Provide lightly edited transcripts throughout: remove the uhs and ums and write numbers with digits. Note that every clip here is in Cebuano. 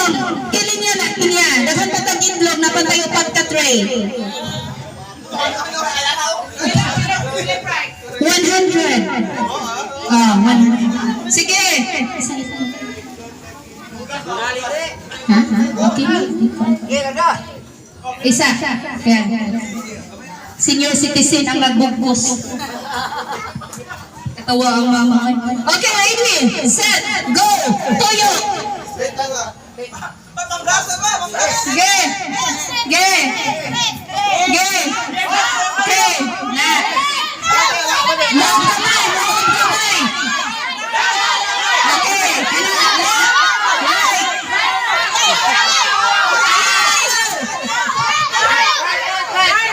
Dodong, kilin niya na, kanya. Daghan pa tag itlog na pantay upat ka tray. 100. Oh, 100. Sige. Ha? Okay. Isa. Kaya. Senior citizen ang nagbugbos. Katawa ang mama. Okay, ready, set, go! Tuyo! Sige! Ge! Ge! Okay! Na! Long kamay! Long kamay! Okay! Ano? Left! Right!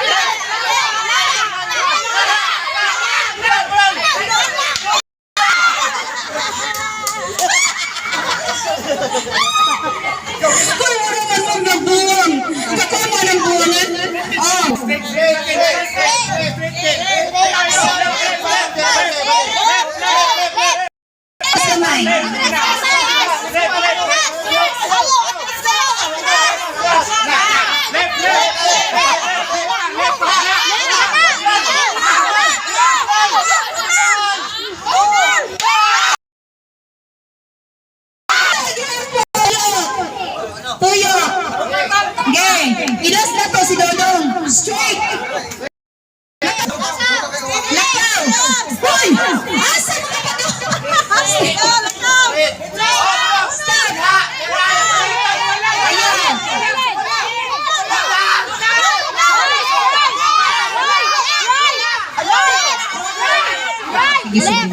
Kung wala man mong nagbuwang, kakuha ng buwangan. Oh, kamay. Tuyo. Tuyo. Okay. Ilas na to si Dodong. Straight. Lakaw. Hoy! Asa mo ka pa to? Stop. Ayan. Sige, sige.